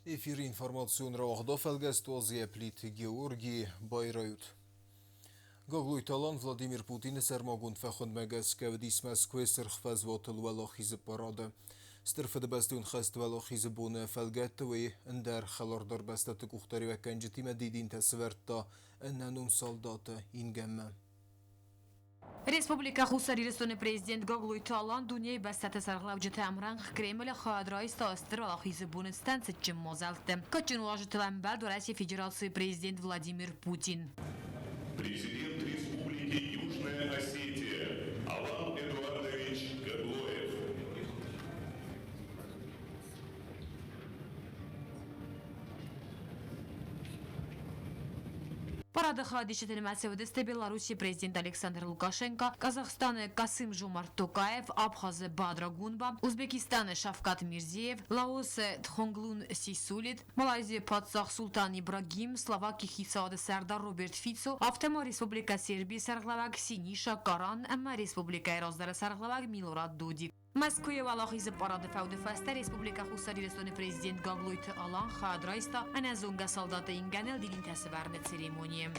Эфиры информацион рауагъд афӕлгӕст Уазийӕ Плиты Георгий байрайут. Гаглойты Алан Владимир Путины сӕрмагонд фӕхуындмӕ гӕсгӕ уыдис Мӕскуыйы Сырх фӕзуатыл Уӕлахизы парады. Стыр Фыдыбӕстон хӕст Уӕлахизы боны фӕлгӕтты уый ӕндӕр хӕлардӕр бӕстӕты къухдариуӕггӕнджытимӕ дидинтӕ сывӕрдта ӕнӕном салдаты ингӕнмӕ. Республикӕ Хуссар Ирыстоны президент Гаглойты Алан дунейы бӕстӕты сӕргълӕуджыты ӕмрӕнхъ Кремлы хайад райста Стыр Уӕлахизы боны цытӕн цытджын мадзӕлтты. Кадджын уазджытыл ӕмбӕлд Уӕрӕсейы Федерацийы президент Владимир Путин. Президент Республики Южная Осетия Алан Эдуардович Гаглоев. Парады хайадисджыты нымӕцы уыдысты Белоруссийы президент Александр Лукашенко, Казахстаны Касым-Жомарт Токаев, Абхазы Бадра Гунба, Узбекистаны Шавкат Мирзиев, Лаосы Тхонглун Сисулит, Малайзийы паддзах Султан Ибрагим, Словакийы хицауады сӕрдар Роберт Фицо, афтӕ ма Республикӕ Сербийы сӕргълӕууӕг Синиша Каран ӕмӕ республикӕйы раздӕры сӕргълӕууӕг Милорад Додик. Мӕскуыйы Уӕлахизы парады фӕуды фӕстӕ Республикӕ Хуссар Ирыстоны президент Гаглойты Алан хайад райста ӕнӕзонгӕ салдаты ингӕныл дидинтӕ сӕвӕрыны церемонийы.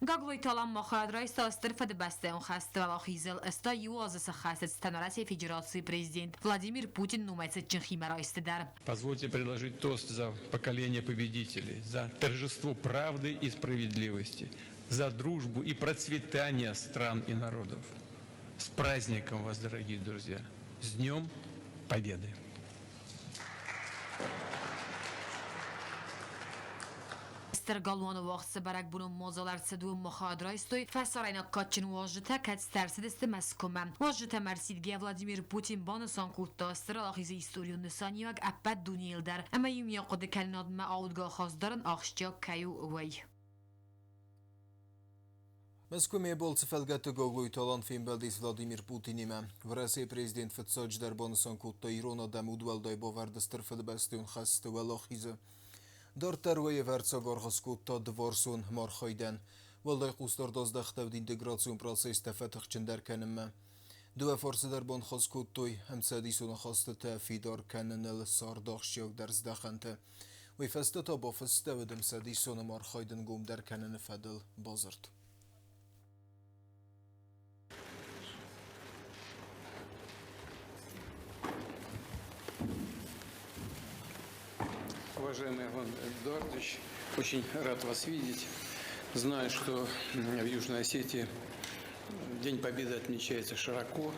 Гаглойты Алан Махарад райста Стыр Фыдыбӕстӕйон хӕсты уӕлахизыл 81 азы сӕххӕст Станорасийы Федерацийы президент Владимир Путин номӕй цытджын химӕрайсты дӕр. Позвольте предложить тост за поколение победителей, за торжество правды и справедливости, за дружбу и процветание стран и народов. С праздником вас, дорогие друзья! С Днем Победы! Стыр галуаны уагъд цы бӕрӕгбонон мадзал ӕрцыд, уым махад райстой фӕсарӕйнаг кадджын уазджытӕ, кӕд ӕрцыдысты Мӕскуымӕ. Уазджытӕм ӕрсидгӕ Владимир Путин банысан кодта, Стыр Уӕлахизы историон нысаниуӕг ӕппӕт дунейыл дӕр ӕмӕ иумиаг хъуыдыкӕнынадмӕ аудгӕ ахаст дарын ахсджиаг кӕй у, уый. Мӕскуымӕ балцы фӕлгӕтты Гаглойты Алан фембӕлдис Владимир Путинимӕ. Уӕрӕсейы президент фыццаджыдӕр банысан кодта ирон адӕмы удуӕлдай бавӕрды Стыр Фыдыбӕстӕйон хӕсты уӕлахизы. Дарддӕр уый ӕвӕрццаг аргъ скодта дывӕрсон ӕмархайдӕн. Уӕлдай хъусдард аздӕхтӕуыд интеграцион процесстӕ фӕтыхджындӕр кӕнынмӕ. Дыууӕ фарсы дӕр банхъӕлц кодтой ӕмцӕдисон ахастытӕ фидар кӕныныл царды ахсджиагдӕр здӕхӕнты. Уый фӕстӕ та бафыстӕуыд ӕмцӕдисон ӕмархайд ӕнгомдӕр кӕныны фӕдыл бадзырд. Уважаемый Иван Эдуардович, очень рад вас видеть. Знаю, что в Южной Осетии День Победы отмечается широко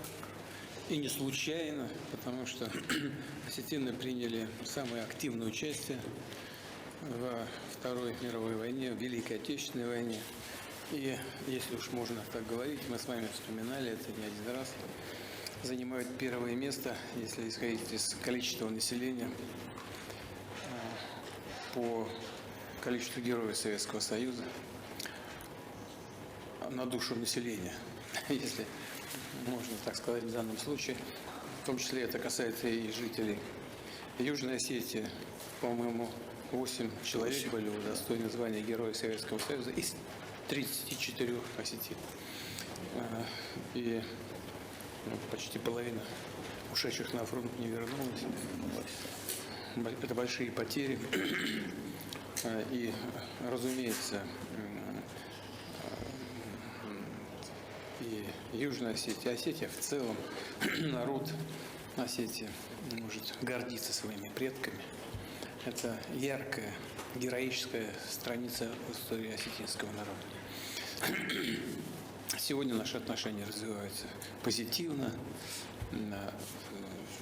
и не случайно, потому что осетины приняли самое активное участие во Второй мировой войне, в Великой Отечественной войне. И, если уж можно так говорить, мы с вами вспоминали это не один раз, занимают первое место, если исходить из количества населения, по количеству героев Советского Союза на душу населения, если можно так сказать в данном случае. В том числе это касается и жителей Южной Осетии. По-моему, 8 человек были удостоены звания Героя Советского Союза из 34 осетин. И почти половина ушедших на фронт не вернулась. Это большие потери. И, разумеется, и Южная Осетия, Осетия в целом, народ Осетии может гордиться своими предками. Это яркая, героическая страница в истории осетинского народа. Сегодня наши отношения развиваются позитивно.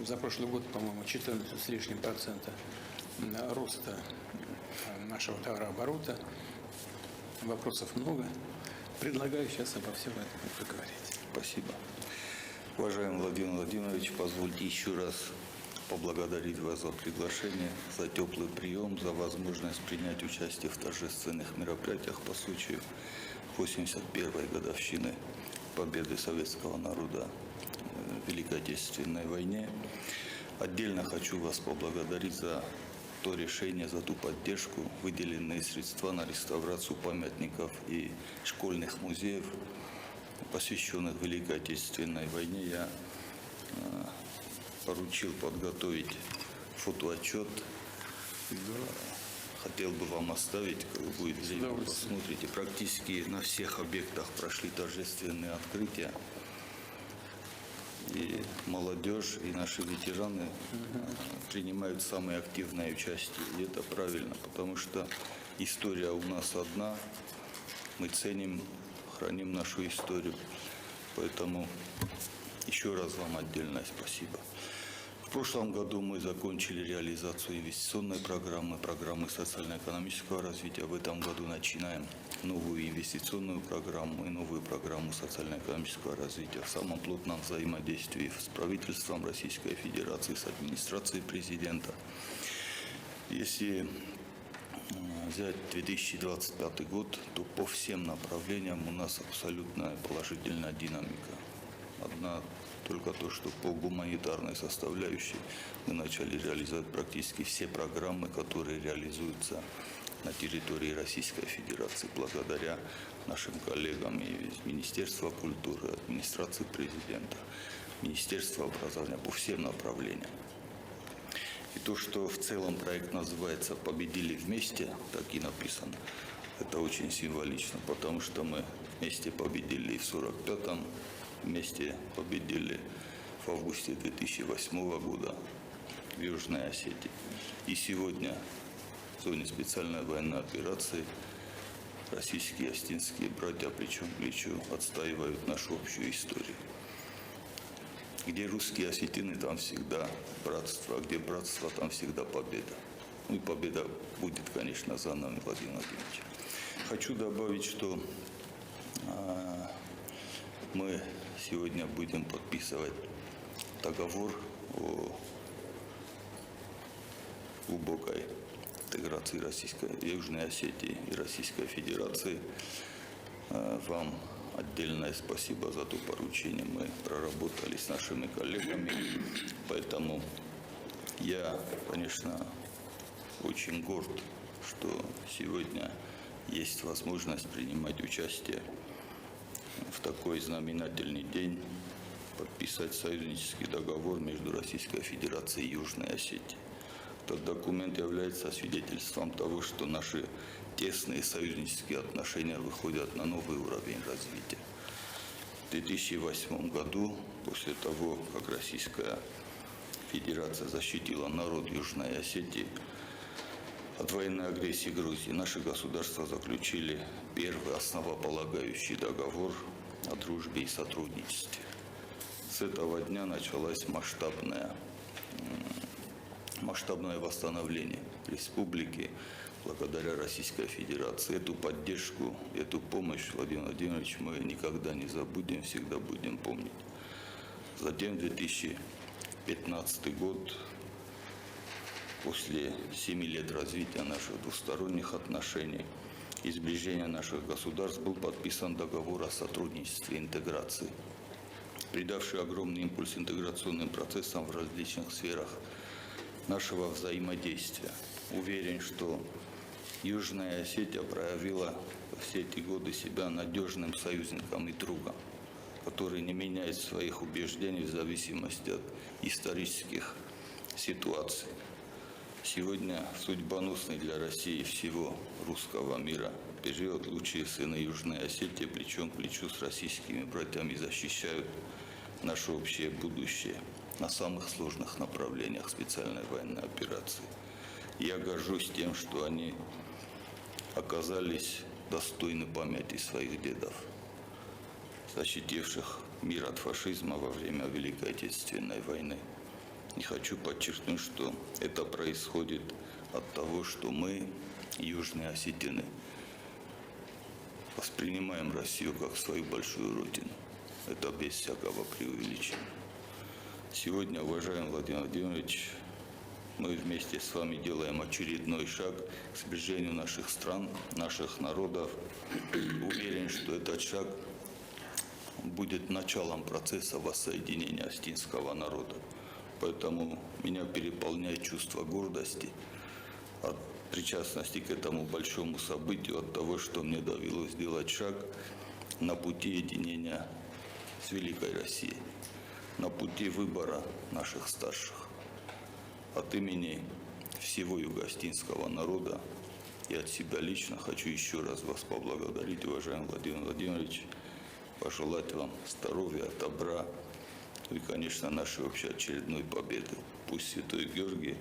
За прошлый год, по-моему, 14 с лишним процента роста нашего товарооборота. Вопросов много. Предлагаю сейчас обо всем этом поговорить. Спасибо. Уважаемый Владимир Владимирович, позвольте еще раз поблагодарить вас за приглашение, за теплый прием, за возможность принять участие в торжественных мероприятиях по случаю 81-й годовщины победы советского народа в Великой Отечественной войне. Отдельно хочу вас поблагодарить за то решение, за ту поддержку, выделенные средства на реставрацию памятников и школьных музеев, посвященных Великой Отечественной войне. Я поручил подготовить фотоотчет. Хотел бы вам оставить, как будет время, посмотрите. Практически на всех объектах прошли торжественные открытия. И молодежь, и наши ветераны принимают самое активное участие. И это правильно, потому что история у нас одна. Мы ценим, храним нашу историю. Поэтому еще раз вам отдельное спасибо. В прошлом году мы закончили реализацию инвестиционной программы, программы социально-экономического развития. В этом году начинаем новую инвестиционную программу и новую программу социально-экономического развития в самом плотном взаимодействии с правительством Российской Федерации, с администрацией президента. Если взять 2025 год, то по всем направлениям у нас абсолютно положительная динамика. Одна только то, что по гуманитарной составляющей мы начали реализовать практически все программы, которые реализуются на территории Российской Федерации, благодаря нашим коллегам из Министерства культуры, администрации президента, Министерства образования по всем направлениям. И то, что в целом проект называется «Победили вместе», так и написано, это очень символично, потому что мы вместе победили и в 1945-м, вместе победили в августе 2008 года в Южной Осетии. И сегодня в зоне специальной военной операции российские и осетинские братья плечом к плечу отстаивают нашу общую историю. Где русские осетины, там всегда братство, а где братство, там всегда победа. Ну и победа будет, конечно, за нами, Владимир Владимирович. Хочу добавить, что мы сегодня будем подписывать договор о глубокой интеграции Российской, Южной Осетии и Российской Федерации. Вам отдельное спасибо за то поручение. Мы проработали с нашими коллегами. Поэтому я, конечно, очень горд, что сегодня есть возможность принимать участие в такой знаменательный день, подписать союзнический договор между Российской Федерацией и Южной Осетией. Этот документ является свидетельством того, что наши тесные союзнические отношения выходят на новый уровень развития. В 2008 году, после того, как Российская Федерация защитила народ Южной Осетии от военной агрессии Грузии, наши государства заключили первый основополагающий договор о дружбе и сотрудничестве. С этого дня началось масштабное восстановление республики благодаря Российской Федерации. Эту поддержку, эту помощь, Владимир Владимирович, мы никогда не забудем, всегда будем помнить. Затем 2015 год, после 7 лет развития наших двусторонних отношений и сближения наших государств, был подписан договор о сотрудничестве и интеграции, придавший огромный импульс интеграционным процессам в различных сферах нашего взаимодействия. Уверен, что Южная Осетия проявила все эти годы себя надежным союзником и другом, который не меняет своих убеждений в зависимости от исторических ситуаций. Сегодня судьбоносный для России и всего русского мира период лучшие сыны Южной Осетии плечом к плечу с российскими братьями защищают наше общее будущее на самых сложных направлениях специальной военной операции. Я горжусь тем, что они оказались достойны памяти своих дедов, защитивших мир от фашизма во время Великой Отечественной войны. И хочу подчеркнуть, что это происходит от того, что мы, южные осетины, воспринимаем Россию как свою большую родину. Это без всякого преувеличения. Сегодня, уважаемый Владимир Владимирович, мы вместе с вами делаем очередной шаг к сближению наших стран, наших народов. Уверен, что этот шаг будет началом процесса воссоединения осетинского народа. Поэтому меня переполняет чувство гордости от причастности к этому большому событию, от того, что мне довелось сделать шаг на пути единения с Великой Россией, на пути выбора наших старших. От имени всего юго-осетинского народа и от себя лично хочу еще раз вас поблагодарить, уважаемый Владимир Владимирович, пожелать вам здоровья, добра и, конечно, нашей общей очередной победы. Пусть Святой Георгий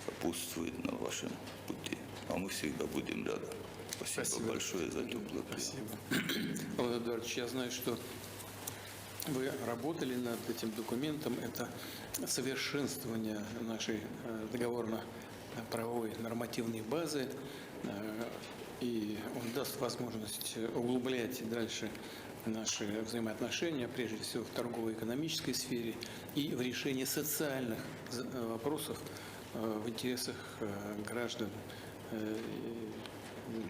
сопутствует на вашем пути, а мы всегда будем рядом. Спасибо, Спасибо. большое за теплый прием. Спасибо. Алан Эдуардович, я знаю, что вы работали над этим документом. Это совершенствование нашей договорно-правовой нормативной базы. И он даст возможность углублять дальше наши взаимоотношения, прежде всего в торгово-экономической сфере и в решении социальных вопросов в интересах граждан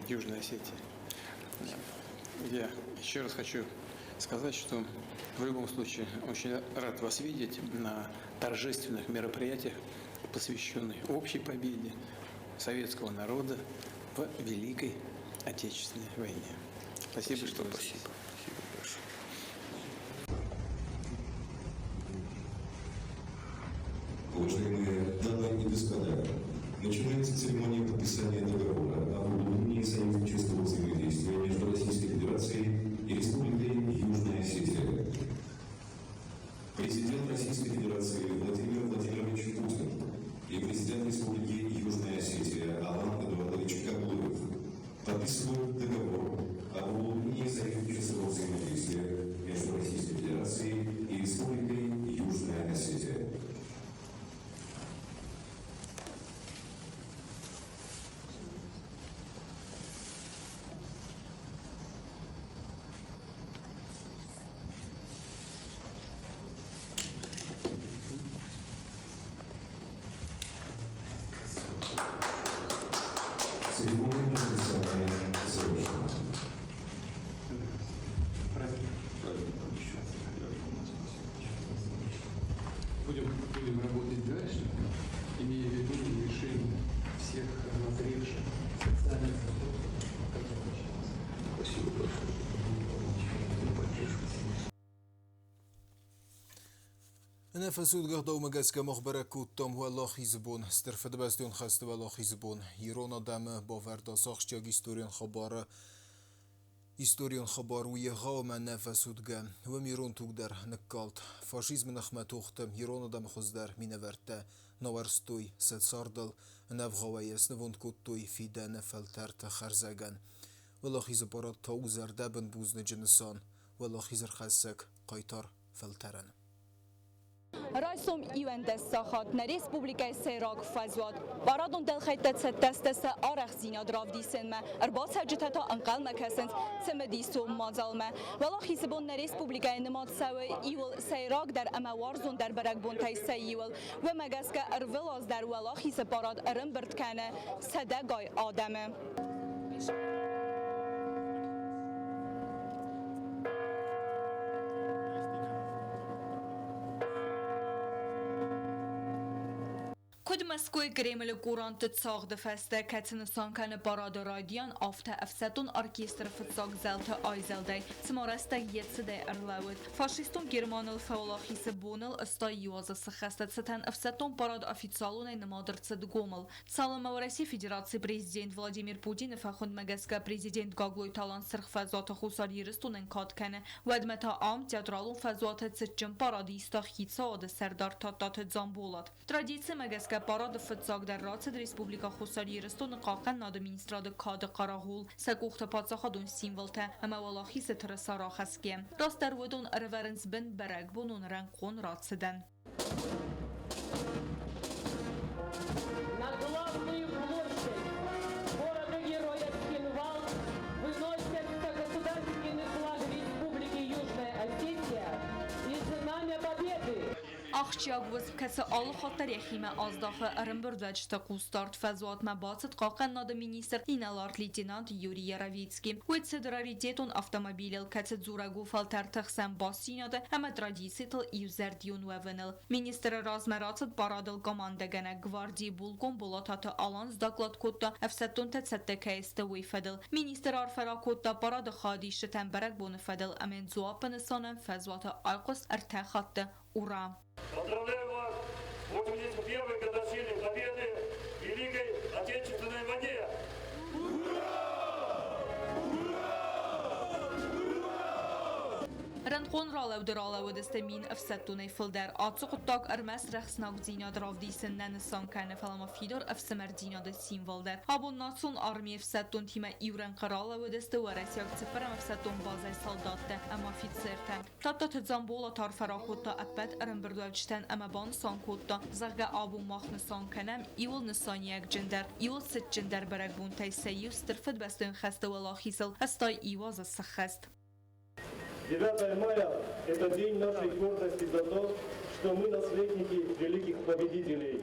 Южной Осетии. Я еще раз хочу сказать, что в любом случае очень рад вас видеть на торжественных мероприятиях, посвященных общей победе советского народа в Великой Отечественной войне. Спасибо, что вы здесь. Спасибо. Спасибо большое. Уважаемые дамы и господа, начинается церемония подписания договора об углублении союзнического взаимодействия между Российской Федерацией и Республикой Южная Осетия. Президент Российской Федерации Владимир Владимирович Путин и президент Республики Южная Осетия Алан Эдуардович Гаглоев подписывают договор об углублении союзнического взаимодействия между Российской Федерацией и Республикой Южная Осетия. Церемония подписания завершена. Праздником еще. Будем работать дальше, имея в виду решение всех назревших социальных вопросов, о которых сейчас. Спасибо большое за поддержку. Ӕнӕфӕцудгӕ ӕгъдаумӕ гӕсгӕ мах бӕрӕг кодтам Уӕлахизы бон, Стыр Фыдыбӕстӕйон хӕсты Уӕлахизы бон. Ирон адӕмы бавӕрд ацы ахсджиаг историон хабар у егъау ӕмӕ ӕнӕфӕцудгӕ. Уым ирон туг дӕр ныккалд. Фашизмы ныхмӕ тохты ирон адӕмы хуыздӕр минӕвӕрттӕ науӕрстой сӕ цардыл, ӕнӕвгъауӕй йӕ снывонд кодтой фидӕны фӕлтӕрты хӕрзӕгӕн. Уӕлахизы парад та у зӕрдӕбын бузныджы нысан, уӕлахизӕрхӕссӕг хъайтар фӕлтӕрӕн. Райсом 11 сахат нӕ республикӕйы сӕйраг фӕзуат. Парадон дӕлхӕйттӕ цӕттӕ сты сӕ арӕхстдзинад равдисынмӕ. Ӕрбацӕуджытӕ та ӕнхъӕлмӕ кӕсынц цымыдисон мадзалмӕ. Уӕлахизы бон нӕ республикӕйы нымад цӕуы иуыл сӕйрагдӕр ӕмӕ уарзондӕр бӕрӕгбонтӕй сӕ иуыл. Уымӕ гӕсгӕ ӕрвылаз дӕр Уӕлахизы парад ӕрӕмбырд кӕны сӕдӕгай адӕмы. Куыд Мӕскуыйы Кремлы курантты цагъды фӕстӕ, кӕцы нысан кӕны парады райдиан, афтӕ ӕфсӕддон оркестры фыццаг зӕлты айзӕлдӕй, цыма рӕстӕг йе цыдӕй ӕрлӕууыд. Фашистон Германыл фӕуӕлахизы боныл 81 азы сыххӕсты цытӕн ӕфсӕддон парад официалонӕй нымад ӕрцыд гомыл. Цалынмӕ Уӕрӕсейы Федерацийы Президент Владимир Путины фӕхуындмӕ гӕсгӕ Президент Гаглойты Алан Сырх фӕзуаты Хуссар Ирыстонӕн кад кӕны, уӕдмӕ та ам, Театралон фӕзуаты цытджын парад иста Хицауады Сӕрдар Тадтаты Дзамболат. Традицимӕ гӕсгӕ парады фыццагдӕр рацыд Республикӕ Хуссар Ирыстоны Хъахъхъӕнынады министрады кады хъарагъул, сӕ къухты паддзахадон символтӕ ӕмӕ Уӕлахизы тырыса рахӕсгӕ. Растдӕр уыдон ӕрӕвӕрынц бын бӕрӕгбонон рӕнхъон рацыдӕн. На главную площадь города-героя Цхинвал выносятся государственный флаг Республики Южная Осетия и Знамя Победы. Ахсджиаг уысм, кӕцы алы хатт дӕр йӕхимӕ аздахы ӕрӕмбырдуӕвджыты хъусдард. Фӕзуатмӕ бацыд хъахъхъӕнынады министр инӕлар-лейтенант Юрий Яровицкий. Уый цыд раритетон автомобилыл, кӕцы дзурӕг у фӕлтӕрты хсӕн бастдзинады ӕмӕ традицитыл иузӕрдион уӕвыныл. Министры размӕ рацыд парадыл командӕгӕнӕг гвардийы булкъон Болататы Алан сдоклад кодта, ӕфсӕддонтӕ цӕттӕ кӕй сты, уый фӕдыл. Министр арфӕ ракодта парады хайадисджытӕн бӕрӕгбоны фӕдыл ӕмӕ йын дзуаппы нысанӕн фӕзуаты айхъуыст ӕртӕ хатты «Ура!». Поздравляю вас с 81-й годовщиной Победы в Великой Отечественной войне! Рӕнхъон ралӕуды ралӕууыдысты 1000 ӕфсӕддонӕй фылдӕр. Ацы хъуыддаг ӕрмӕст рӕхснагдзинад равдисын нӕ нысан кӕны, фӕлӕ ма фидар ӕфсымӕрдзинады символ дӕр. Абон национ армийы ӕфсӕддонтимӕ иу рӕнхъы ралӕууыдысты уӕрӕсейаг цыппӕрӕм ӕфсӕддон базӕйы салдаттӕ ӕмӕ офицертӕ. Тадтаты Дзамболат арфӕ ракодта ӕппӕт ӕрӕмбырдуӕвджытӕн ӕмӕ банысан кодта, зӕгъгӕ, абон мах нысан кӕнӕм иуыл нысаниуӕгджындӕр, иуыл цытджындӕр бӕрӕгбонтӕй сӕ иу Стыр Фыдыбӕстӕйон хӕсты уӕлахизыл 81 азы сыххӕст. 9 мая – это день нашей гордости за то, что мы наследники великих победителей.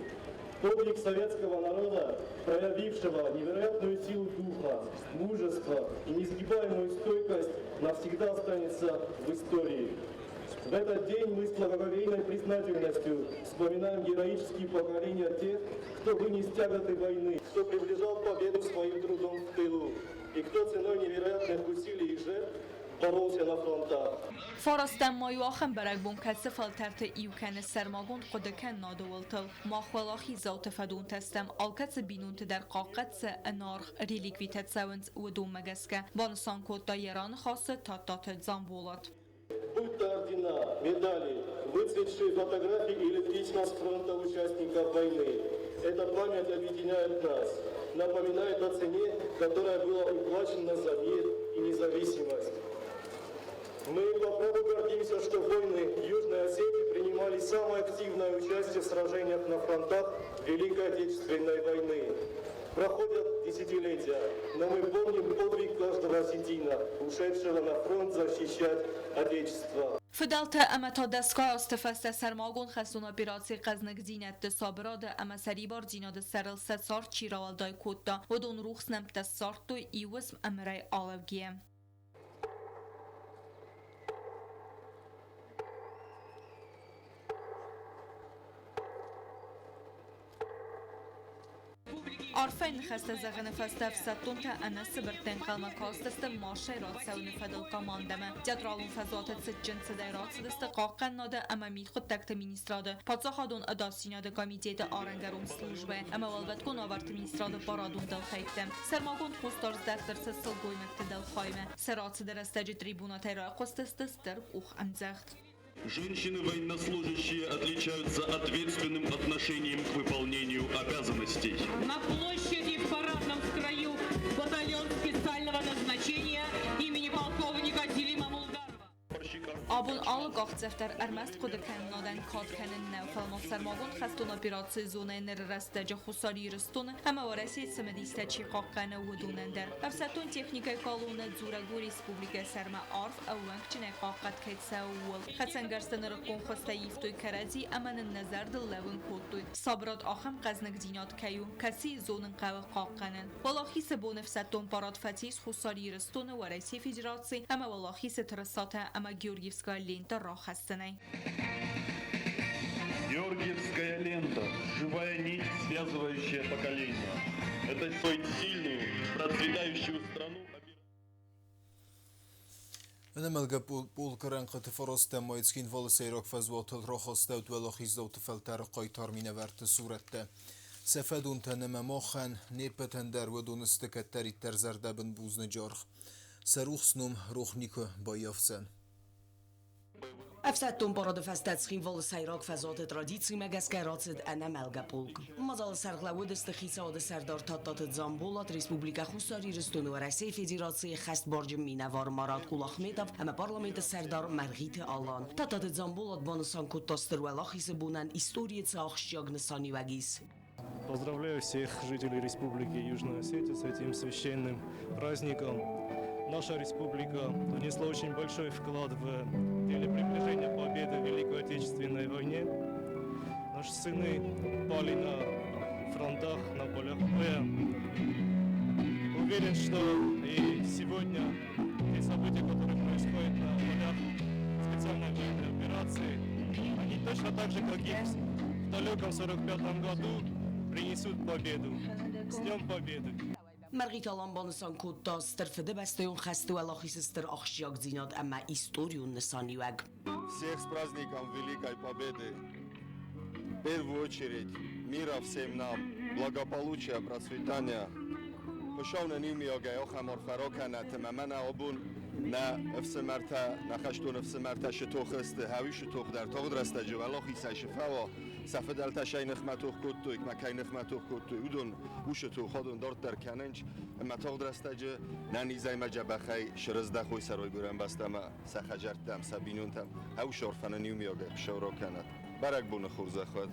Подвиг советского народа, проявившего невероятную силу духа, мужество и несгибаемую стойкость, навсегда останется в истории. В этот день мы с благоговейной признательностью вспоминаем героические поколения тех, кто вынес тяготы войны, кто приближал победу своим трудом в тылу и кто ценой невероятных усилий и жертв боролся на фронтах. Фарастӕм май у ахӕм бӕрӕгбон, кӕцы фӕлтӕрты иу кӕны сӕрмагонд хъуыдыкӕнынады уылтыл. Мах уӕлахиздзауты фӕдонтӕ стӕм, алкӕцы бинонты дӕр хъахъхъӕд цы ӕнаргъ реликвитӕ цӕуынц, уыдонмӕ гӕсгӕ, банысан кодта йӕ раныхасы Тадтаты Дзамболат. Будь то ордена, медали, выцветшие фотографии или письма с фронта участников войны. Эта память объединяет нас, напоминает о цене, которая была уплачена за мир и независимость. Мы по праву гордимся, что воины Южной Осетии принимали самое активное участие в сражениях на фронтах Великой Отечественной войны. Проходят десятилетия, но мы помним подвиг каждого осетина, ушедшего на фронт защищать Отечество. Фыдӕлтӕ ӕмӕ та дӕсгай азты фӕстӕ сӕрмагонд хӕстон операцийы хъӕзныгдзинӕдты сабырады ӕмӕ сӕрибардзинады сӕрыл сӕ цард чи рауӕлдай кодта, уыдон рухс нӕмттӕ ссардтой иу уысм ӕмырӕй алӕугӕйӕ. Арфӕйы ныхӕстӕ зӕгъыны фӕстӕ ӕфсӕддонтӕ ӕнӕсыбыртт ӕнхъӕлмӕ кастысты маршӕй рацӕуыны фӕдыл командӕмӕ. Театралон фӕзуаты цытджын цыдӕй рацыдысты Хъахъхъӕнынады ӕмӕ мидхъуыддӕгты министрады, Паддзахадон ӕдасдзинады комитеты арӕнгӕрон службӕ ӕмӕ Уӕлвӕткон уавӕрты министрады парадон дӕлхӕйттӕ. Сӕрмагонд хъусдард здӕхт ӕрцыд сылгоймӕгты дӕлхаймӕ. Сӕ рацыды рӕстӕджы трибунатӕй райхъуыстысты стыр къухӕмдзӕгъд. Женщины-военнослужащие отличаются ответственным отношением к выполнению обязанностей. На площади в парадном строю батальон специального назначения имени полковника Зелима Мулдарова. Абон алы къахдзӕф дӕр ӕрмӕст хъуыды кӕнынадӕн кад кӕнын нӕу, фӕлӕ ма сӕрмагонд хӕстон операцийы зонӕйы ныры рӕстӕджы Хуссар Ирыстоны ӕмӕ Уӕрӕсейы цымыдистӕ чи хъахъхъӕны, уыдонӕн дӕр. Ӕфсӕддон техникӕйы колоннӕ дзурӕг у республикӕйы сӕрмӕ арф ӕууӕнкджынӕй хъахъхъӕд кӕй цӕуы, ууыл. Хӕцӕнгӕрзты нырыккон хуызтӕ ивтой кӕрӕдзи ӕмӕ нын нӕ зӕрдыл лӕууын кодтой, сабырад ахӕм хъӕзныгдзинад кӕй у, кӕцыйы зонын хъӕуы хъахъхъӕнын. Уӕлахизы боны ӕфсӕддон парад фӕцис Хуссар Ирыстоны, Уӕрӕсейы Федераци ӕмӕ Уӕлахизы тырысатӕ ӕмӕ Георгиевская лента рахӕссынӕй. Георгиевская лента – живая нить, связывающая поколения. Это стоит сильную, процветающую страну. Ӕнӕмӕлгӕ полкы рӕнхъыты фарастӕм мӕй Цхинвалы сӕйраг фӕзуатыл рахастӕуыд уӕлахиздзауты фӕлтӕры хъайтар минӕвӕртты сурӕттӕ. Сӕ фӕдонтӕн ӕмӕ махӕн, не ппӕтӕн дӕр уыдон сты кӕддӕриддӕр зӕрдӕбын бузныджы аргъ. Сӕ рухс ном рох никуы баййафдзӕн. Ӕфсӕддон парады фӕстӕ Цхинвалы сӕйраг фӕзуаты традицимӕ гӕсгӕ рацыд ӕнӕмӕлгӕ полк. Мадзалы сӕргълӕууыдысты хицауады сӕрдар Тадтаты Дзамболат, Республикӕ Хуссар Ирыстоны Уӕрӕсейы Федерацийы хӕстбарджын минӕвар Марат Кулахметов ӕмӕ парламенты сӕрдар Мӕргъиты Алан. Тадтаты Дзамболат банысан кодта Стыр Уӕлахизы бонӕн историйы цы ахсджиаг нысаниуӕг ис. Поздравляю всех жителей Республики Южная Осетия с этим священным праздником. Наша республика внесла очень большой вклад в деле приближения победы в Великой Отечественной войне. Наши сыны пали на фронтах, на полях боя. Уверен, что и сегодня те события, которые происходят на полях специальной военной операции, они точно так же, как и в далеком 45 году, принесут победу. С Днем Победы! Мӕргъиты Алан банысан кодта, Стыр Фыдыбӕстӕйон хӕсты уӕлахизы стыр ахсджиагдзинад ӕмӕ историон нысаниуӕг. Всех с праздником Великой Победы! В первую очередь мира всем нам, благополучия, процветания. Хуыцау нын иумиагӕй ахӕм арфӕ ракӕнӕт ӕмӕ мӕнӕ абон нӕ ӕфсымӕртӕ, нӕ хӕстон ӕфсымӕртӕ шы тохы сты, хӕуисы тох дӕр тагъд рӕстӕджы уӕлахизӕй шы фӕуа, сӕ фыдӕлтӕ сӕй ныхмӕ тох кодтой, ӕмӕ кӕй ныхмӕ тох кодтой, уыдон уышы тох адон дарддӕр кӕнынц ӕмӕ тагъд рӕстӕджы нӕ низӕй мӕ дзӕбӕхӕй срыздӕхой сӕ райгуырӕн бӕстӕмӕ, сӕ хӕдзӕрттӕм, сӕ бинонтӕм. Хӕусы арфӕ нын иумиагӕй Хуыцау ракӕнӕд. Бӕрӕгбоны хорзӕх уӕд!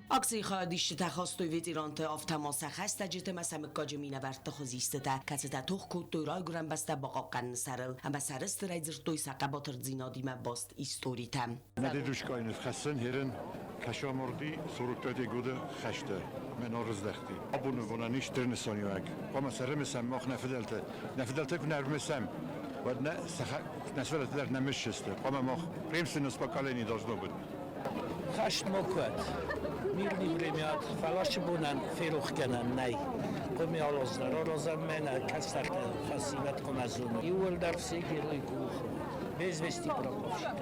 Акцийы хайадисджытӕ хастой ветеранты, афтӕ ма сӕ хӕстӕджыты ӕмӕ сӕ мыггаджы минӕвӕртты хуызистытӕ, кӕцытӕ тох кодтой райгуырӕн бӕстӕ бахъахъхъӕныны сӕрыл ӕмӕ сӕрыстырӕй дзырдтой сӕ хъӕбатырдзинадимӕ баст историтӕ. Мӕ дедушкайы ныфхӕссӕн херен кӕсаморди 45 годы хӕсты мӕ ӕрыздӕхти. Абоны бонӕн ис стыр нысаниуӕг. Хъуамӕ сӕ рымысӕм мах нӕ фыдӕлты. Нӕ фыдӕлтӕ куы нӕ ӕрымысӕм, уӕд нӕ нӕ сывӕллӕттӕ дӕр нӕ мысдзысты. Хъуамӕ мах преемственность поколений должно быть. Хӕст макуы Мирный времят, фӕлӕ бонӕн ферохгӕнӕн нӕй. Хъуамӕ араздӕр аразӕм мӕнӕ кӕстӕртӕ фӕсивӕд хъуамӕ зоной. Иууылдӕр все герои кухни, без вести пропавших.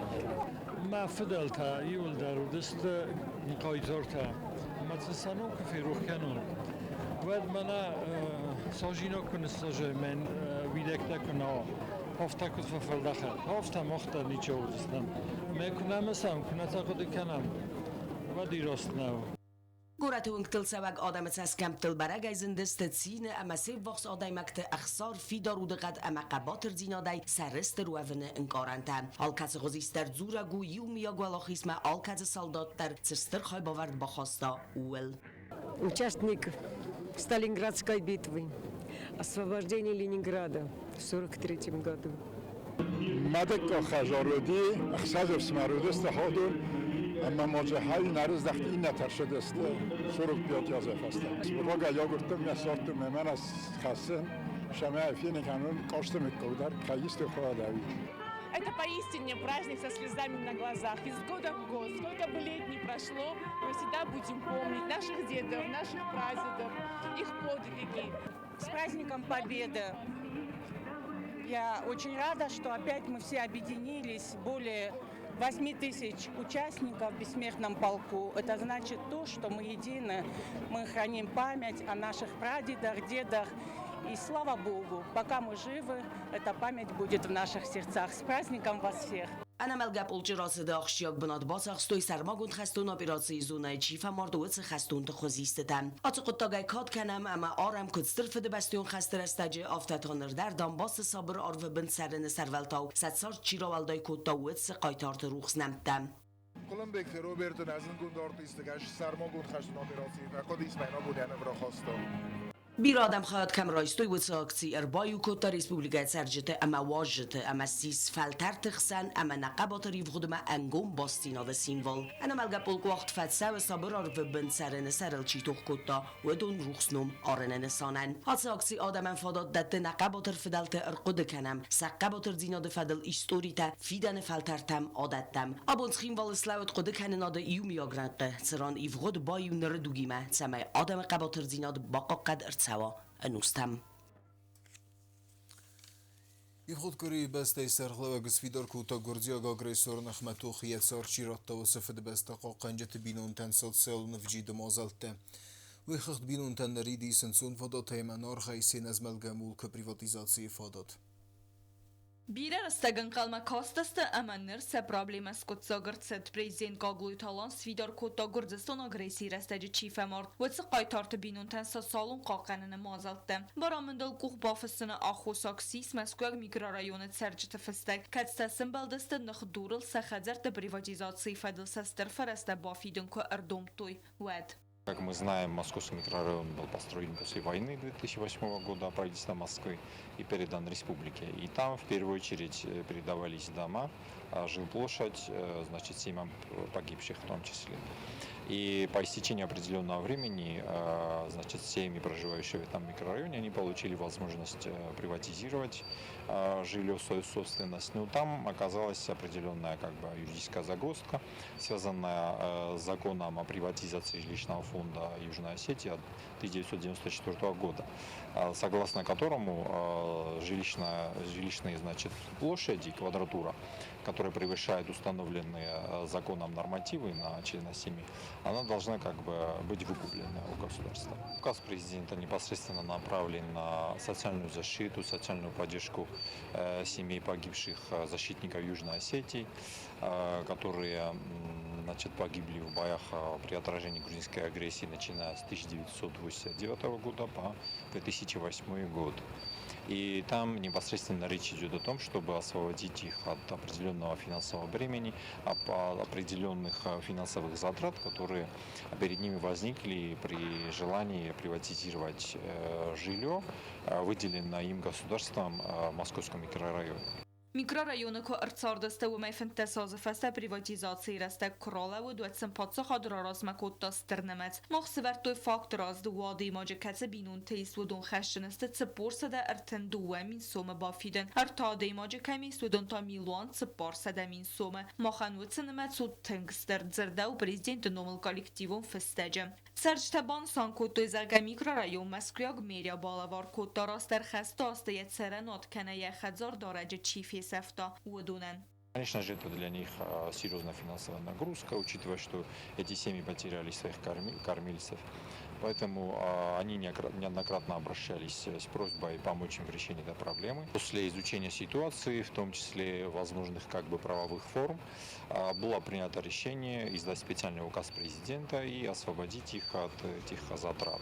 Мӕ фыдӕлтӕ иууылдӕр уыдысты хъайтартӕ. Ӕмӕ сын сӕ ном куы ферох кӕнон, уӕд мӕнӕ сажинаг куы ныссажай, мӕн уидӕгтӕ куы нӕ уа, афтӕ куыд фӕфӕлдӕхӕд, афтӕ мах дӕр ничи уыдзыстӕм. Мӕ куы нӕ мысӕм, куы нӕ сӕ хъуыды кӕнӕм, уӕд ирӕзт нӕу. Горӕты уынгтыл цӕуӕг адӕмы цӕсгӕмттыл бӕрӕгӕй зындысты цины ӕмӕ се ввахс адӕймӕгты ӕхсар, фидар удыхъӕд ӕмӕ хъӕбатырдзинадӕй сӕрыстыр уӕвыны ӕнкъарӕнтӕ. Алкӕцы хуызист дӕр дзурӕг у иумиаг уӕлахизмӕ алкӕцы салдат дӕр цы стыр хайбавӕрд бахаста, ууыл. Участник Сталинградской битвы, освобождение Ленинграда в 1943 году. Мадӕггаг хӕзар уыди, ӕхсӕз ӕфсымӕр уыдысты ходон, ӕмӕ ма дзы хай ӕрыздӕхт иннӕтӕ рцыдысты 45 азы фӕстӕ. Рагӕй агуырдтон мӕ ссардтон мӕ мӕнӕ хӕссын, сӕмӕ фенын кӕнон къосты мыггаг дӕр кӕй исты хуадӕуид. Это поистине праздник со слезами на глазах. Из года в год, сколько бы лет ни прошло, мы всегда будем помнить наших дедов, наших прадедов, их подвиги. С праздником Победы! Я очень рада, что опять мы все объединились, более 8 тысяч участников в Бессмертном полку. Это значит то, что мы едины, мы храним память о наших прадедах, дедах. И слава Богу, пока мы живы, эта память будет в наших сердцах. С праздником вас всех! Ӕнӕмӕлгӕ полчъы рацыды ахсджиаг бынат бацахстой сӕрмагонд хӕстон операцийы зонӕйы чи фӕмард, уыцы хӕстонты хуызистытӕ. Ацы хъуыддагӕй кад кӕнӕм ӕмӕ арӕм куыд Стыр Фыдыбӕстӕйон хӕсты рӕстӕджы, афтӕ та ныр дӕр Донбассы сабыр арвы бын цӕрыны сӕрвӕлтау сӕ цард чи рауӕлдай кодта, уыцы хъайтарты рухс нӕмттӕ. Хъуылымбегты Роберты нӕ зындгонд артисты гӕс сӕрмагонд хӕстон операцийы фӕхъуыдис мӕ абон рахаста. Бирӕ адӕм хайад кӕм райстой, уыцы акци ӕрбаиу кодта республикӕйы цӕрджыты ӕмӕ уазджыты ӕмӕ ссис фӕлтӕрты хсӕн ӕмӕ нӕ хъӕбатыр ивгъуыдмӕ ӕнгом бастдзинады символ. Ӕнӕмӕлгӕ полк уагъд фӕцӕуы сабыр арвы бын цӕрыны сӕрыл чи тох кодта, уыдон рухс ном арыны нысанӕн. Ацы акци адӕмӕн фадат дӕтты нӕ хъӕбатыр фыдӕлты ӕрхъуыды кӕнӕм, сӕ хъӕбатырдзинады фӕдыл историтӕ фидӕны фӕлтӕртӕм адӕттӕм. Абон Цхинвалы слӕуд хъуыдыкӕнынады иумиаг рӕнхъы, цыран ивгъуыд баиу ныры дугимӕ, цӕмӕй адӕмы хъӕбатырдзинад бахъахъхъӕд ӕрцӕуа ӕнустӕм. Ивгъуыд къуырийы бӕстӕйы сӕргълӕууӕг сфидар кодта гуырдзиаг агрессоры ныхмӕ тохы йӕ цард чи радта, уыцы фыдыбӕстӕ хъахъхъӕнджыты бинонтӕн социалон ӕвджиды мадзӕлттӕ. Уый хыгъд бинонтӕн нырид ис ӕнцонвадат ӕмӕ ӕнаргъӕй се нӕзмӕлгӕ мулкы приватизацийы фадат. Бирӕ рӕстӕг ӕнхъӕлмӕ кастысты ӕмӕ ныр сӕ проблемӕ скъуыддзаг ӕрцыд. Президент Гаглойты Алан сфидар кодта Гуырдзыстоны агрессийы рӕстӕджы чи фӕмард, уыцы хъайтарты бинонтӕн социалон хъахъхъӕныны мадзӕлттӕ. Барамындыл къух бафыссыны аххосаг ссис Мӕскуыйаг микрорайоны цӕрджыты фыстӕг, кӕцытӕ сӕмбӕлдысты ныхдурыл сӕ хӕдзӕртты приватизацийы фӕдыл сӕ стыр фӕрӕзтӕ бафидын куы ӕрдомдтой, уӕд. Как мы знаем, Московский микрорайон был построен после войны 2008 года правительства Москвы и передан республике. И там в первую очередь передавались дома, жилплощадь, значит, семьям погибших в том числе. И по истечении определенного времени, значит, семьи, проживающие в этом микрорайоне, они получили возможность приватизировать жилье в свою собственность. Но там оказалась определенная как бы юридическая загвоздка, связанная с законом о приватизации жилищного фонда Южной Осетии от 1994 года, согласно которому жилищные, значит, площади, квадратура, которая превышает установленные законом нормативы на члена семьи, она должна как бы быть выкуплена у государства. Указ президента непосредственно направлен на социальную защиту, социальную поддержку семей погибших защитников Южной Осетии, которые, значит, погибли в боях при отражении грузинской агрессии, начиная с 1989 года по 2008 год. И там непосредственно речь идет о том, чтобы освободить их от определенного финансового бремени, от определенных финансовых затрат, которые перед ними возникли при желании приватизировать жилье, выделенное им государством в Московском микрорайоне. Микрорайоны куы ӕрцардысты, уымӕй 15 азы фӕстӕ приватизацийы рӕстӕг куы ралӕууыд, уӕд сын паддзахад раразмӕ кодта стыр нымӕц. Мах сӕвӕрдтой факты раз дыууӕ адӕймаджы, кӕцы бинонтӕ ис, уыдон хӕсджын сты 432 000 сомы бафидын. Ӕртӕ адӕймаджы кӕм ис, уыдон та 1 400 000 сомы. Махӕн уыцы нымӕц у тынг стыр, дзырдӕуы президенты номыл коллективон фыстӕджы. Цӕрджытӕ банысан кодтой, зӕгъгӕ, микрорайон мӕскуыйаг мэрия балӕвар кодта растдӕр хӕсты азты йӕ цӕрӕнуат кӕнӕ йӕ хӕдзардарӕджы чи фесӕфта, уыдонӕн. Конечно же, это для них серьезная финансовая нагрузка, учитывая, что эти семьи потеряли своих кормильцев. Поэтому они неоднократно обращались с просьбой помочь им в решении этой проблемы. После изучения ситуации, в том числе возможных как бы правовых форм, было принято решение издать специальный указ президента и освободить их от этих затрат.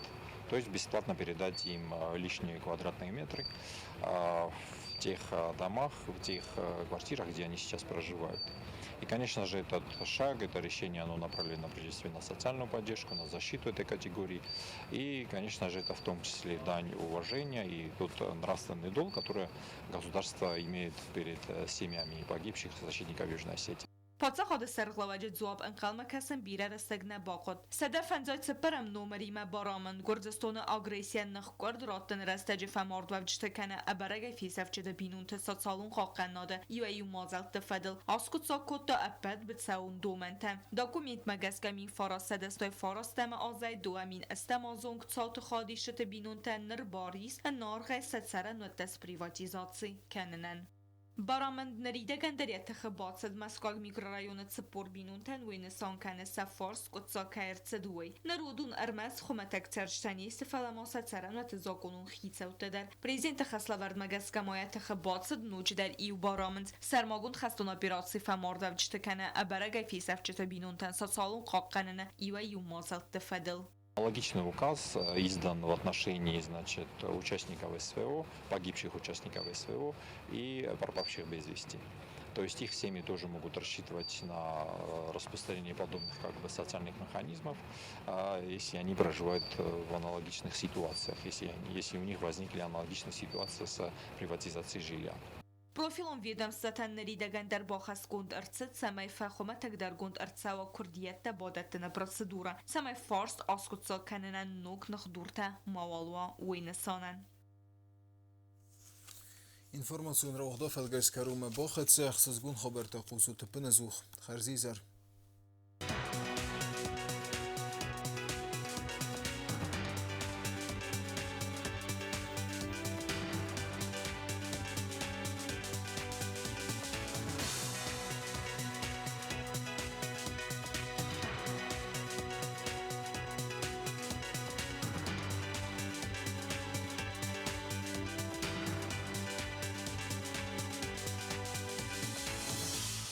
То есть бесплатно передать им лишние квадратные метры в тех домах, в тех квартирах, где они сейчас проживают. И, конечно же, этот шаг, это решение, оно направлено прежде всего на социальную поддержку, на защиту этой категории. И, конечно же, это в том числе дань уважения и тот нравственный долг, который государство имеет перед семьями погибших защитников Южной Осетии. Паддзахады сӕргълӕууӕджы дзуапп ӕнхъӕлмӕ кӕсын бирӕ рӕстӕг нӕ бахъуыд. 154-ӕм номыримӕ барамынд Гуырдзыстоны агрессийӕн ныхкъуырд раттыны рӕстӕджы фӕмардуӕвджыты кӕнӕ ӕбӕрӕгӕй фесӕфджыты бинонты социалон хъахъхъӕнынады иуӕй-иу мадзӕлтты фӕдыл аскъуыддзаг кодта ӕппӕт быцӕуон домӕнтӕ. Документмӕ гӕсгӕ 1989-ӕм азӕй 2008 азы онг цауты хайадисджыты бинонтӕн ныр бар ис ӕнӕаргъӕй сӕ цӕрӕнуӕттӕ сприватизаци кӕнынӕн. Барамынд ныридӕгӕн дӕр йӕ тыхы бацыд. Мӕскуыйаг микрорайоны 40 бинонтӕн уый нысан кӕны, сӕ фарс скъуыддзаг кӕй ӕрцыд, уый. Ныр уыдон ӕрмӕст хуымӕтӕг цӕрджытӕ не сты, фӕлӕ ма сӕ цӕрӕнуӕтты закъонон хицӕуттӕ дӕр. Президенты хӕслӕвӕрдмӕ гӕсгӕ ма йӕ тыхы бацыд ноджыдӕр иу барамынд. Сӕрмагонд хӕстон операцийы фӕмардуӕвджыты кӕнӕ ӕбӕрӕгӕй фесӕфджыты бинонтӕн социалон хъахъхъӕныны иуӕй-иу мадзӕлтты фӕдыл. Аналогичный указ издан в отношении, значит, участников СВО, погибших участников СВО и пропавших без вести. То есть их семьи тоже могут рассчитывать на распространение подобных как бы социальных механизмов, если они проживают в аналогичных ситуациях, если у них возникли аналогичные ситуации с приватизацией жилья. Профилон ведомствотӕн ныридӕгӕн дӕр бахӕсгонд ӕрцыд, цӕмӕй фӕхуымӕтӕгдӕргонд ӕрцӕуа куырдиӕттӕ бадӕттыны процедурӕ, цӕмӕй фарст аскъуыддзаг кӕнынӕн ног ныхдуртӕ мауал уа, уый нысанӕн. Информацион рауагъд фӕлгӕс кӕронмӕ бахӕццӕ. Ӕхсызгон хабӕрттӕ хъусут ӕппынӕдзух. Хӕрзизӕр.